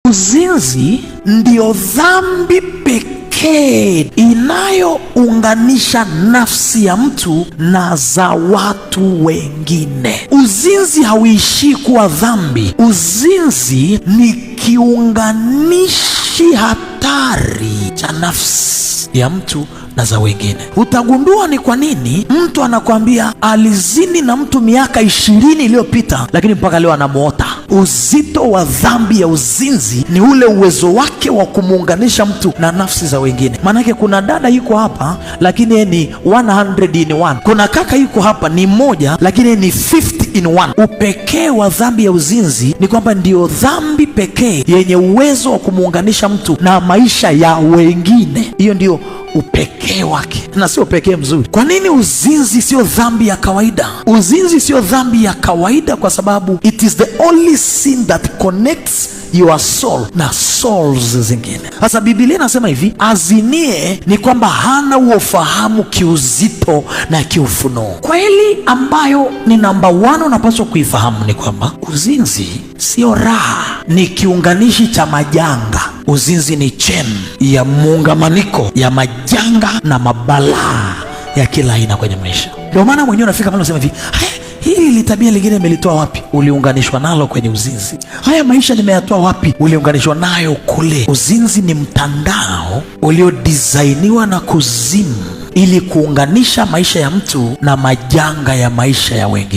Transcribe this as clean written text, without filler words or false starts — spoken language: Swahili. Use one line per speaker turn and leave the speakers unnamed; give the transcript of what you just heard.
Uzinzi ndiyo dhambi pekee inayounganisha nafsi ya mtu na za watu wengine. Uzinzi hauishii kuwa dhambi. Uzinzi ni kiunganishi hatari cha nafsi ya mtu na za wengine. Utagundua ni kwa nini mtu anakwambia alizini na mtu miaka 20 iliyopita, lakini mpaka leo anamwota. Uzito wa dhambi ya uzinzi ni ule uwezo wake wa kumuunganisha mtu na nafsi za wengine. Maanake kuna dada yuko hapa, lakini yeye ni 100 in 1. Kuna kaka yuko hapa ni mmoja, lakini yeye ni 50 in 1. Upekee wa dhambi ya uzinzi ni kwamba ndiyo dhambi pekee yenye uwezo wa kumuunganisha mtu na maisha ya wengine. Hiyo ndio upekee wake, na sio upekee mzuri. Kwa nini uzinzi sio dhambi ya kawaida? Uzinzi sio dhambi ya kawaida kwa sababu it is the only sin that connects your soul na souls zingine. Sasa Biblia inasema hivi, azinie ni kwamba hana huo ufahamu kiuzito na kiufunuo. Kweli ambayo ni namba 1 unapaswa kuifahamu ni kwamba uzinzi sio raha, ni kiunganishi cha majanga. Uzinzi ni chain ya muungamaniko ya majanga na mabalaa ya kila aina kwenye maisha. Ndio maana mwenyewe unafika mahali unasema hivi, hili tabia lingine nimelitoa wapi? Uliunganishwa nalo kwenye uzinzi. Haya maisha nimeyatoa wapi? Uliunganishwa nayo kule. Uzinzi ni mtandao uliodisainiwa na kuzimu ili kuunganisha maisha ya mtu na majanga ya maisha ya wengine.